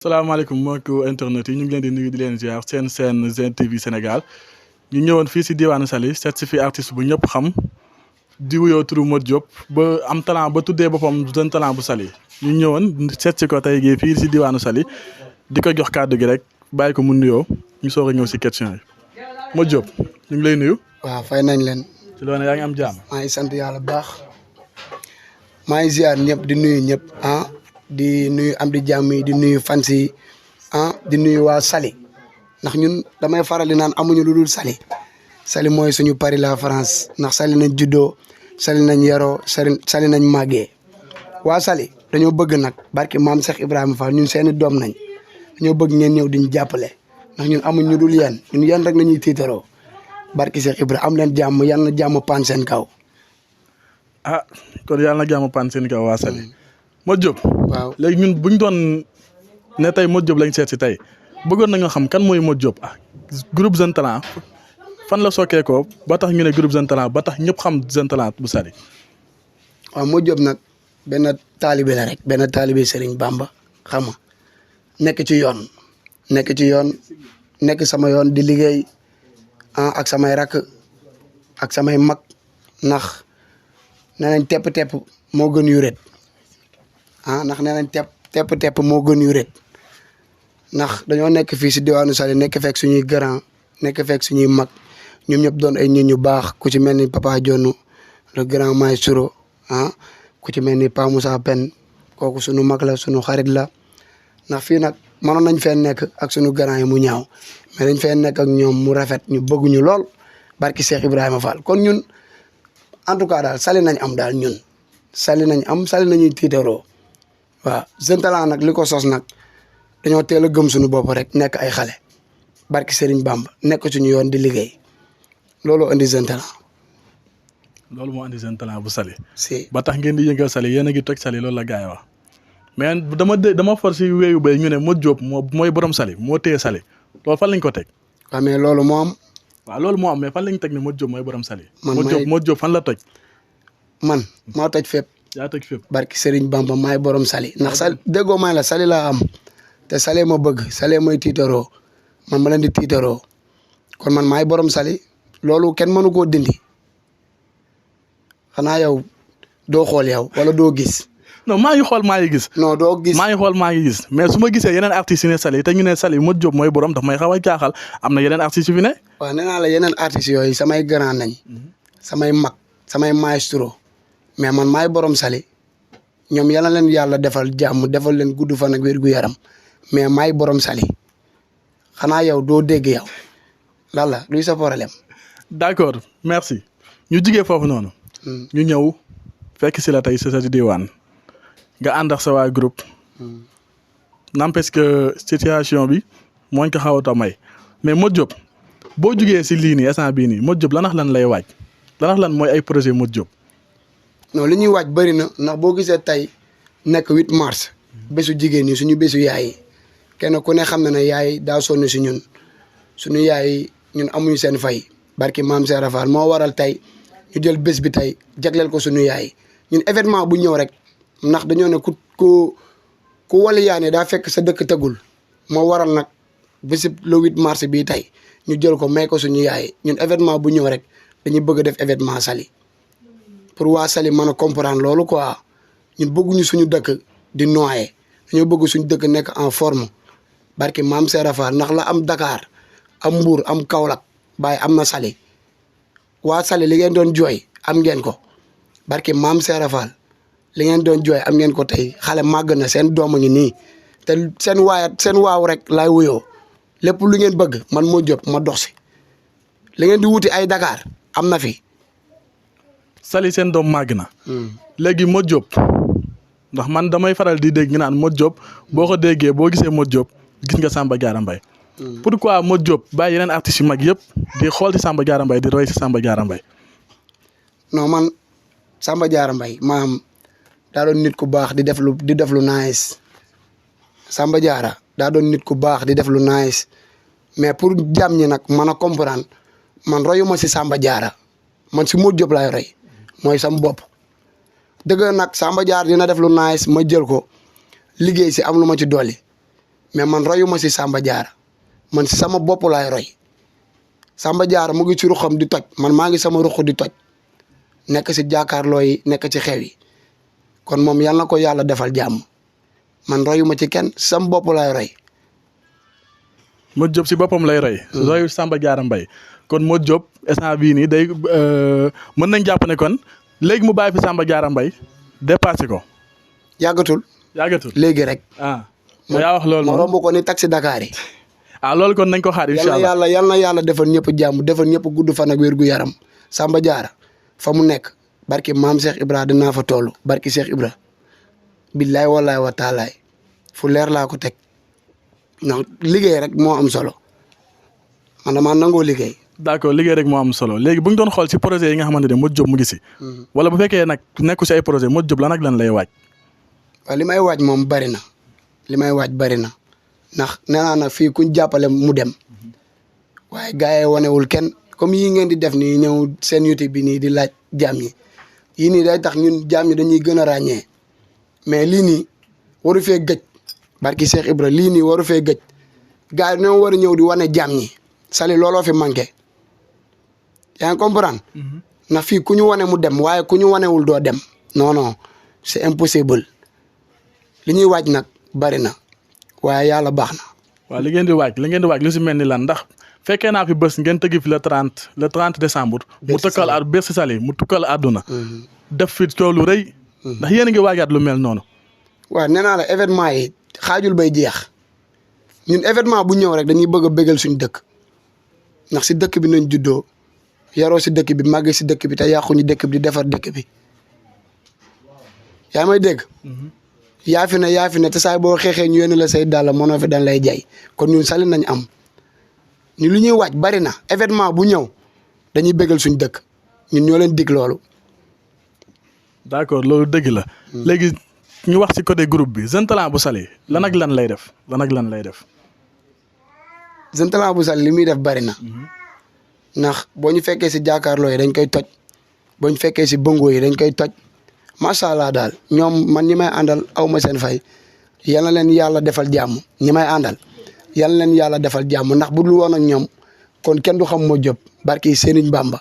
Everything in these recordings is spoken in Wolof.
salaamaaleykum mbokki internet yi ñu ngi leen di nuyu di leen ziar seen Sen TV Sénégal ñu ñëwoon fii si diwaanu Saly seet si fi artiste bu ñëpp xam di wuyoo turu M.Diop ba am talent ba tuddee boppam jeune talent bu Saly ñu ñëwoon seet si ko tey jii fii si diwaanu Saly di ko jox kàddu gi rek bàyyi ko mu nuyoo ñu soog a ñëw si question yi M.Diop ñu ngi lay nuyu. waaw fay nañ leen. ci loolu yaa ngi am jàmm. maa ngi sant yàlla bu baax maa ngi ziar ñëpp di nuyu ñëpp di nuyu am di jàmm yi di nuyu fans yi di nuyu waa Saly ndax ñun damay faral di naan amuñu lu dul Saly. Saly mooy suñu Paris la France ndax Saly nañ juddoo Saly nañ yaroo Saly nañ màggee waa Saly dañoo bëgg nag barki maam Cheikh Ibrahima Fall ñun seeni doom nañ dañoo bëgg ngeen ñëw diñ jàppale ndax ñun amuñ ñu dul yéen ñun yéen rek nañuy tiitaroo barki Cheikh Ibrahima am leen jàmm yal na jàmm pan seen kaw. kon yàlla na jàmm pan seen kaw waa Saly. M.Diop. waaw léegi ñun bu ñu doon ne tey M.Diop lañ seet si tey bëggoon nañoo xam kan mooy M.Diop groupe Jeune Talent fan la sokkee ko ba tax ñu ne groupe Jeune Talent ba tax ñëpp xam Jeune Talent bu Saly. waaw M.Diop nag benn taalibe la rek benn taalibe Serigne Bamba xam nga nekk ci yoon nekk sama yoon di liggéey ak samay rakk ak samay mag ndax nee nañ tepp moo gën yuret ndax nee nañ tepp moo gën yuret ndax dañoo nekk fii si diwaanu Saly nekk fekk suñuy grand nekk fekk suñuy mag ñoom ñëpp doon ay nit ñu baax ku ci mel ni Papa Dionu le grand maestro ku ci mel ni Pa Moussa Pen kooku suñu mag la suñu xarit la ndax fii nag mënoon nañ fee nekk ak suñu grand yi mu ñaaw mais dañ fee nekk ak ñoom mu rafet ñu bëgguñu lool barki Cheikh Ibrahima Fall kon ñun en tout cas daal Saly nañ am daal ñun Saly nañ am Saly nañuy tiitaroo waaw Jeune Talent nag li ko sos nag dañoo teel a gëm suñu bopp rek nekk ay xale barki Serigne Bamba nekk suñu yoon di liggéey looloo indi Jeune Talent. loolu moo indi Jeune Talent bu Saly. si ba tax ngeen di yëngal Saly yéen a ngi toj Saly loolu la gars yi wax mais dama for si wéyu bay ñu ne M.Diop mooy borom Saly moo téye Saly loolu fan lañ ko teg. waaw mais loolu moo am. waaw loolu moo am mais fan lañ teg ne M.Diop mooy borom Saly. man M.Diop fan la toj. man maa toj fépp. yaa toj fépp. barki Serigne Bamba maay borom Saly ndax Saly déggoo may la Saly laa am te Saly ma bëgg Saly mooy tiitaroo man ma leen di tiitaroo kon man maay borom Saly loolu kenn mënu koo dindi xanaa yow doo xool yow wala doo gis. non maa ngi xool maa ngi gis. non doo gis maa ngi xool maa ngi gis mais su ma gisee yeneen artistes yi ne Saly te ñu ne Saly M.Diop mooy borom daf may xaw a jaaxal am na yeneen artistes yu fi ne. waaw nee naa la yeneen artistes yooyu samay grand nañ samay mag samay maestro mais man maay borom Saly ñoom yal na leen yàlla defal jàmm defal leen gudd fan ak wér gu yaram mais maay borom Saly xanaa yow doo dégg yow lan la luy sa problème. d'accord merci ñu jigee foofu noonu. ñu ñëw fekk si la tey sa diwaan nga ànd ak sa waa groupe. n'empêche que situation bi mooñ ko xaw a may mais M.Diop boo jugee si lii nii instant bii nii M.Diop lan lay waaj lan mooy ay projet M.Diop. non li ñuy waaj bëri na ndax boo gisee tey nekk 8 mars bésu jigéen ñi suñu bésu yaay yi kenn ku ne xam na ne yaay daa sonn si ñun suñu yaay ñun amuñu seen fay barki maam Cheikh Rafal moo waral tey ñu jël bés bi tey jagleel ko suñu yaay ñun événement bu ñëw rek ndax dañoo ne ku wali yaane daa fekk sa dëkk tegul moo waral nag bési le 8 mars bii tey ñu jël ko may ko suñu yaay ñun événement bu ñëw rek dañuy bëgg a def événement Saly pour waa Saly mën a comprendre loolu quoi ñun bëgguñu suñu dëkk di noyé dañoo bëgg suñu dëkk nekk en forme barki maam Serap Fall ndax la am Dakar am Mbour am Kaolack Baye am na Saly waa Saly li ngeen doon jooy am ngeen ko barki maam Serap Fall li ngeen doon jooy am ngeen ko tey xale màgg na seen doom a ngi nii te seen waaw rek laay wuyoo lépp lu ngeen bëgg man M.Diop ma dox si li ngeen di wuti ay Dakar am na fi. Saly seen doom màgg na. léegi M.Diop ndax man damay faral di dégg ñu naan M.Diop boo ko déggee boo gisee M.Diop gis nga Samba Diarra Mbaye. pourquoi M.Diop bàyyi yeneen artistes yu mag yëpp di xool ci Samba Diarra Mbaye di roy ci Samba Diarra Mbaye. non man Samba Diarra Mbaye maam daa doon nit ku baax di def lu nice Samba Diarra daa doon nit ku baax di def lu nice mais pour jàmm ñi nag mën a comprendre man royuma ci Samba Diarra man ci M.Diop laay roy mooy sam bopp dëgg nag Samba Diarra dina def lu nice ma jël ko liggéey si am lu ma ci dolli mais man royuma si Samba Diarra man si sama bopp laay roy Samba Diarra mu ngi ci ruxam di toj man maa ngi sama ruq di toj nekk si jàkkaarloo yi nekk ci xew yi kon moom yal na ko yàlla defal jàmm man royuma ci kenn sama bopp laay roy. Modou Diop si boppam lay roy. royu Samba Diarra Mbaye kon Modou Diop instant bii nii day mën nañ jàpp ne kon léegi mu bàyyi fi Samba Diarra Mbaye dépassé ko. yàggatul. léegi rek. yaa wax loolu ma romb ko ni taxi Dakar yi. loolu kon nañ ko xaar incha allah yal na yàlla defal ñëpp jàmm defal ñëpp gudd fan ak wér gu yaram Samba Diarra fa mu nekk barki maam Cheikh Ibra dinaa fa toll barki Cheikh Ibra billaay wallaay wa taalaay fu leer laa ko teg ndax liggéey rek moo am solo man damaa nangoo liggéey. d'accord liggéey rek moo am solo léegi bu ñu doon xool si projet yi nga xamante ne Modou Diop mu ngi si. wala bu fekkee nag nekku si ay projet Modou Diop lan ak lan lay waaj. waaw li may waaj moom bari na li may waaj bari na ndax nee naa nag fii kuñ jàppale mu dem waaye gars yi wanewul kenn comme yii ngeen di def nii ñëw seen YouTube bi nii di laaj jaam yi yii nii day tax ñun jaam yi dañuy gën a ràññee mais lii nii waru fee gëj barki Cheikh Ibra lii nii waru fee gëj gars yi ñoo war a ñëw di wane jaam ñi Saly looloo fi manqué yaa ngi comprendre ndax fii ku ñu wane mu dem waaye ku ñu wanewul doo dem non non c'est impossible li ñuy waaj nag bari na waaye yàlla baax na. waaw li ngeen di waaj lu si mel ni lan ndax fekkee naa fi bés ngeen tëggi fi le 30 décembre. mu tukkal Bercy Saly mu tukkal àdduna. def fi coow lu rëy. ndax yéen a ngi waajaat lu mel noonu. waaw nee naa la événement yi xaajul bay jeex ñun événement bu ñëw rek dañuy bëgg a bégal suñu dëkk ndax si dëkk bi nañ juddoo yaroo si dëkk bi màggee si dëkk bi te yàquñu dëkk bi di defar dëkk bi yaa may dégg. yaa fi ne te saa boo xeexee ñu yónni la say dàll mënoo fi dañ lay jaay kon ñun Saly nañ am ñu lu ñuy waaj bari na événement bu ñëw dañuy bégal suñ dëkk ñun ñoo leen dig loolu. d'accord loolu dëgg la. léegi ñu wax ci côté groupe bi Jeune Talent bu Saly lan ak lan lay def Jeune Talent bu Saly li muy def bari na ndax boo ñu fekkee si jàkkaarloo yi dañ koy toj boo ñu fekkee si bongo yi dañ koy toj. macha allah daal ñoom man ñi may àndal aw ma seen fay yal na leen yàlla defal jàmm ñi may àndal yal na leen yàlla defal jàmm ndax bu dul woon ak ñoom kon kenn du xam Modou Diop barki Serigne Bamba.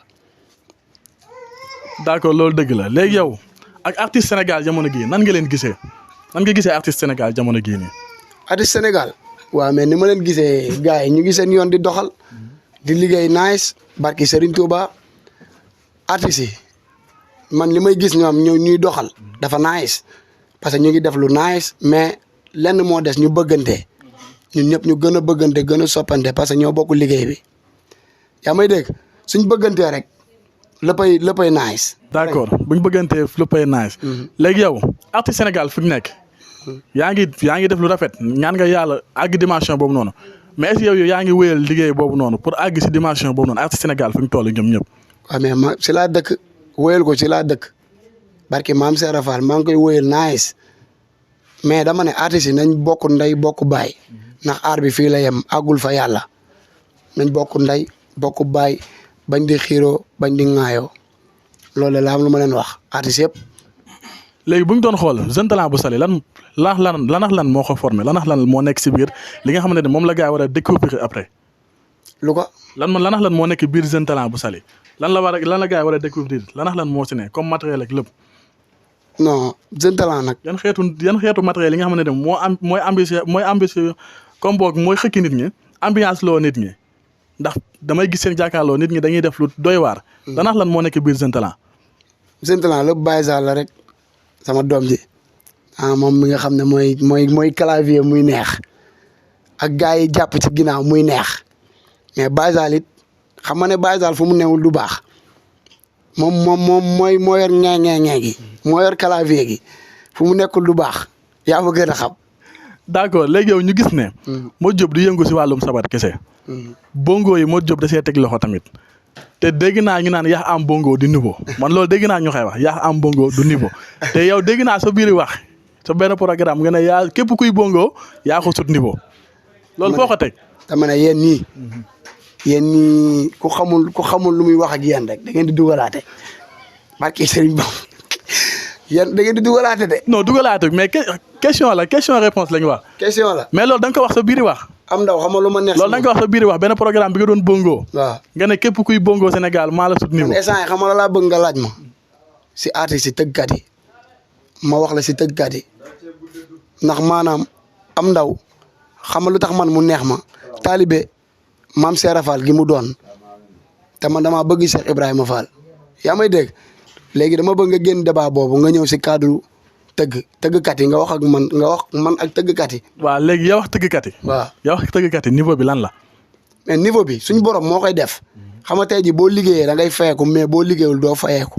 d'accord loolu dëgg la léegi yow ak artiste Sénégal jamono gii nan nga leen gisee artiste Sénégal jamono gii nii. artiste Sénégal waaw mais ni ma leen gisee gars yi ñu ngi seen yoon di doxal di liggéey nice barki Serigne Touba artistes yi. man li may gis ñoom ñuy doxal dafa nice parce que ñu ngi def lu nice mais lenn moo des ñu bëggante ñun ñëpp ñu gën a bëggante gën a soppante parce que ñoo bokk liggéey bi yaa may dégg suñ bëggantee rek léppay nice. d'accord buñ bëggantee léppay nice. léegi yow artiste Sénégal fi mu nekk. yaa ngi def lu rafet ñaan nga yàlla àgg dimension boobu noonu mais est-ce que yow yaa ngi wéyal liggéey boobu noonu pour àgg si dimension boobu noonu artiste Sénégal fi mu toll ñoom ñëpp. waaw mais ma si laa dëkk. wóyal ko ci laa dëkk barki maam Serap Fall maa ngi koy wóyal nice mais dama ne artistes yi nañ bokk ndey bokk baay ndax aar bi fii la yem àggul fa yàlla nañ bokk ndey bokk baay bañ di xiiroo bañ di ŋaayoo loolu la am lu ma leen wax artistes yëpp. léegi bu ñu doon xool Jeune Talent bu Saly lan moo ko formé lan moo nekk si biir li nga xamante ne moom la gars yi war a découvrir après. lu ko lan moo nekk biir Jeune Talent bu Saly. lan la gars yi war a découvrir lan moo ci ne comme matériel ak lépp. non Jeune Talent nag. yan xeetu matériel yi nga xamante ne mooy ambitieux comme boog mooy xëkki nit ñi ambiance loo nit ñi ndax damay gis seen jàkkaarloo nit ñi dañuy def lu doy waar. lan moo nekk biir Jeune Talent. Jeune Talent lépp Baye Sall la rek sama doom ji moom mi nga xam ne mooy clavier muy neex ak gars yi jàpp ci ginnaaw muy neex mais Baye Sall it xam nga ne Baye Sall fu mu newul du baax moom moo yor ñee gi moo yor clavier gi fu mu nekkul du baax yaa fa gën a xam. d'accord léegi yow ñu gis ne. Modou Diop du yëngu si wàllum sabar kese. bongo yi Modou Diop da see teg loxo tamit te dégg naa ñu naan yaa am bongo du niveau man loolu dégg naa ñu koy wax yaa am bongo du niveau te yow dégg naa sa biir wax sa benn programme nga ne yaa képp kuy bongo yaa ko sut niveau loolu foo ko teg. dama ne yéen ñii ku xamul lu muy wax ak yéen rek da ngeen di dugalaate barki Serigne Ba yéen da ngeen di dugalaate de. non dugalaate mais question la question réponse la ñu wax. question la. mais loolu da nga ko wax sa biiri wax. am ndaw xam nga lu ma neex. loolu da nga ko wax sa biiri wax benn programme bi nga doon bongo. waaw nga ne képp kuy bongo Sénégal maa la sut niveau. man instant yi xam nga laa bëgg nga laaj ma si artiste si tëggkat yi ma wax la si tëggkat yi ndax maanaam am ndaw xam nga lu tax man mu neex ma taalibe maam Seera Fall gi mu doon te man damaa bëgg Cheikh Ibrahima Fall yaa may dégg léegi dama bëgg nga génn débat boobu nga ñëw si cadre tëggkat yi nga wax ak man ak tëggkat yi. waaw léegi yow wax tëggkat yi. waaw yow wax tëggkat yi niveau bi lan la. mais niveau bi suñu borom moo koy def xam nga tey jii boo liggéeyee da ngay fayeeku mais boo liggéeyul doo fayeeku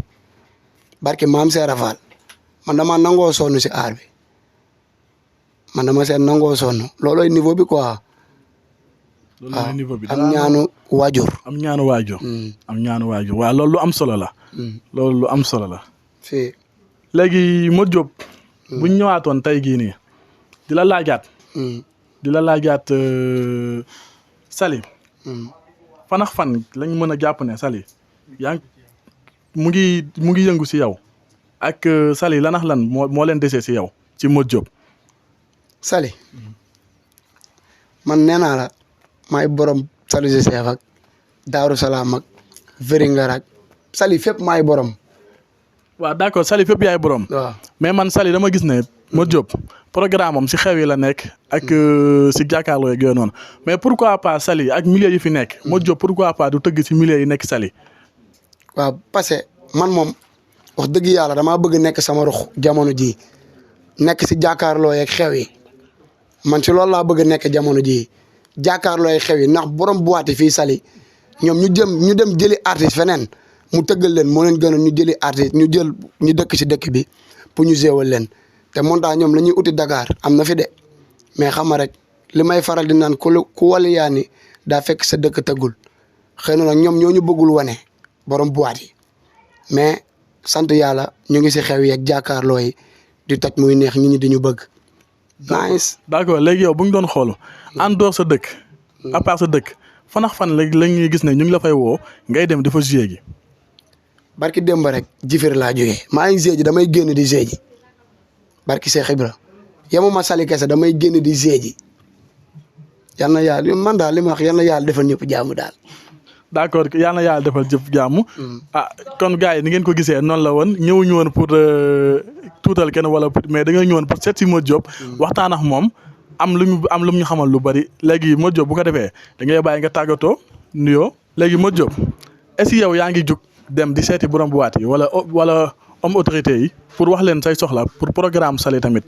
barke maam Seera Fall man dama nangoo sonn si aar bi man dama seen nangoo sonn loolooy niveau bi quoi. loolu mooy niveau bi am ñaanu waajur. am ñaanu waajur. am ñaanu waajur waaw loolu lu am solo la. loolu lu am solo la. fii léegi M.Diop. bu ñu ñëwaatoon tey gii nii di la laajaat. di la laajaat Saly. fan ak fan lañ mën a jàpp ne Saly yaa ngi mu ngi yëngu si yow ak Saly lan ak lan moo leen desee si yow ci M.Diop. Saly man nee naa la maay borom Saly si Seef ak Daaru Salaam ak Veringar ak Saly fépp maay borom. waaw d'accord Saly fépp yaay borom. waaw mais man Saly dama gis ne M.Diop programme am si xew yi la nekk ak si jàkkaarloo yeeg yooyu noonu mais pourquoi pas Saly ak milieu yi fi nekk. M.Diop pourquoi pas du tëgg si milieu yi nekk Saly. waaw parce que man moom wax dëgg yàlla damaa bëgg nekk sama rux jamono jii nekk si jàkkaarloo yeeg xew yi man si loolu laa bëgg nekk jamono jii jàkkaarloo yeeg xew yi ndax borom boîte fii Saly ñoom ñu dem jëli artiste feneen mu tëggal leen moo leen gënoon ñu jëli artiste ñu jël ñu dëkk si dëkk bi pour ñu géewal leen te monta ñoom la ñuy uti Dakar am na fi de mais xam nga rek li may faral di naan ku wali yaa ni daa fekk sa dëkk tëggul xëy na nag ñoom ñoo ñu bëggul wane borom boîte yi mais sant yàlla ñu ngi si xew yeeg jàkkaarloo yi di toj muy neex ñi di ñu bëgg. nice. d'accord léegi yow bu ñu doon xool en dehors sa dëkk. à part sa dëkk fan ak fan léegi la ñuy gis ne ñu ngi la fay woo ngay dem dafa jouer gi. barki Demba rek jifir laa jógee maa ngi jouer ji damay génn di jouer ji barki Cheikh Ibra yemuma Saly kese damay génn di jouer ji yal na yàlla man daal li ma wax yal na yàlla defal ñëpp jàmm daal. d'accord yal na yàlla defal jëf jàmm. kon gars yi ni ngeen ko gisee noonu la woon ñëwuñu woon pour tuutal kenn wala mais da nga ñëwoon pour seet si M.Diop. waxtaan ak moom am lu ñu xamal lu bari léegi M.Diop bu ko defee da ngay bàyyi nga tàggatoo nuyoo. léegi M.Diop est-ce que yow yaa ngi jug dem di seeti borom boîte yi wala homme autorité yi pour wax leen say soxla pour programme Saly tamit.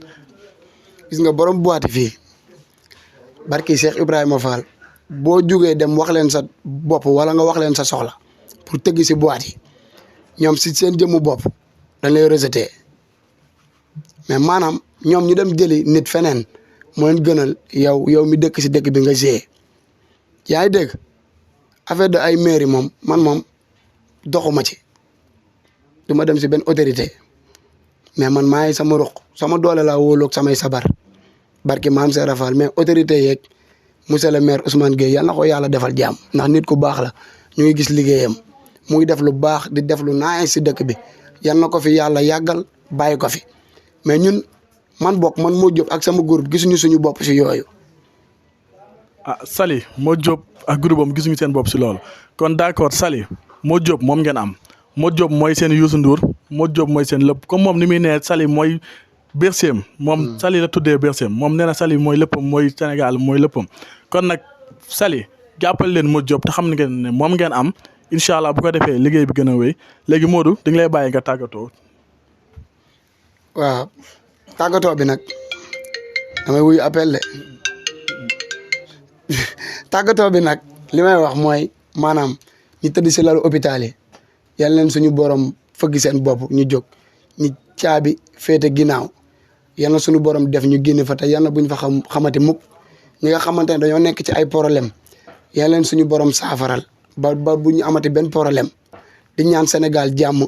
gis nga borom boîte fii barki Cheikh Ibrahima Fall boo jugee dem wax leen sa bopp wala nga wax leen sa soxla pour tëgg si boîte yi ñoom si seen jëmmu bopp dañ lay rejeté mais maanaam ñoom ñu dem jëli nit feneen moo leen gënal yow mi dëkk si dëkk bi nga gée yaa ngi dégg affaire de ay mairie moom man moom doxuma ci du ma dem si benn autorité mais man maay sama ruq sama doole laa wóoloog samay sabar barki maam Seera Fall mais autorité yeeg monsieur le maire Ousmane Gueye yal na ko yàlla defal jàmm ndax nit ku baax la ñu ngi gis liggéeyam mu ngi def lu baax di def lu naay si dëkk bi yal na ko fi yàlla yàggal bàyyi ko fi mais ñun man bokk man M.Diop ak sama groupe gisuñu suñu bopp si yooyu. Saly M.Diop ak groupe am gisuñu seen bopp si loolu kon d'accord Saly M.Diop moom ngeen am M.Diop mooy seen Youssou Ndour M.Diop mooy seen lépp comme moom ni muy nee Saly mooy berseem moom Saly la tuddee berseem moom nee na Saly mooy léppam mooy Sénégal mooy léppam kon nag Saly jàppal leen M.Diop te xam ngeen ne moom ngeen am incha allah bu ko defee liggéey bi gën a wéy léegi Modou dañ lay bàyyi nga tàggatoo. waaw tàggatoo bi nag damay wuyu appel de tàggatoo bi nag li may wax mooy maanaam ñi tëdd si lalu hôpital yi yal leen suñu borom fëgg seen bopp ñu jóg ñi caabi féete ginnaaw yal na suñu borom def ñu génn fa te yal na buñ fa xamati mukk ñi nga xamante ne dañoo nekk ci ay problème yal leen suñu borom saafaral ba bu ñu amati benn problème di ñaan Sénégal jàmm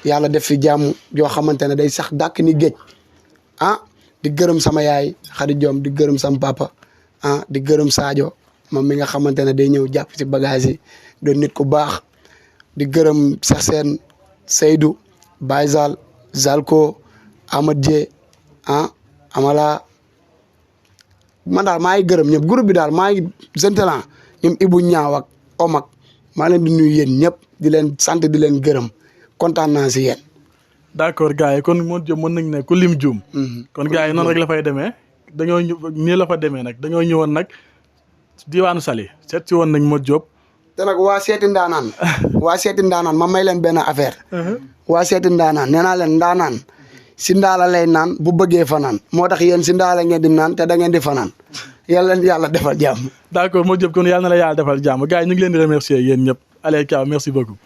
yàlla def fi jàmm yoo xamante ne day sax dàkk ni géej di gërëm sama yaay Xadi Joom di gërëm sama papa di gërëm Sadio moom mi nga xamante ne day ñëw jàpp ci bagage yi doon nit ku baax di gërëm Cheikh Sène Seydou Baye Zal Zalko Amad Dieng Amala man daal maa ngi gërëm ñëpp groupe bi daal maa ngi Jeune Talent ñoom Ibou Ñaaw ak Omak maa leen di nuyu yéen ñëpp di leen sant di leen gërëm kontaan naa si yéen. d'accord gars yi kon Modou Diop mën nañu ne ku lim juum. kon gars yi noonu rek la fay demee dañoo nii la fa demee nag dañoo ñëwoon nag diwaanu Saly seet si woon nañ Modou Diop. te nag waa seeti ndaanaan ma may leen benn affaire. waa seeti ndaanaan nee naa leen ndaanaan si ndaala lay naan bu bëggee fanaan moo tax yéen si ndaala ngeen di naan te da ngeen di fanaan yàlla yàlla defal jàmm. d'accord Modou Diop kon yàlla na la yàlla defal jàmm gars yi ñu ngi leen di remercier yéen ñëpp allez ciao merci beaucoup.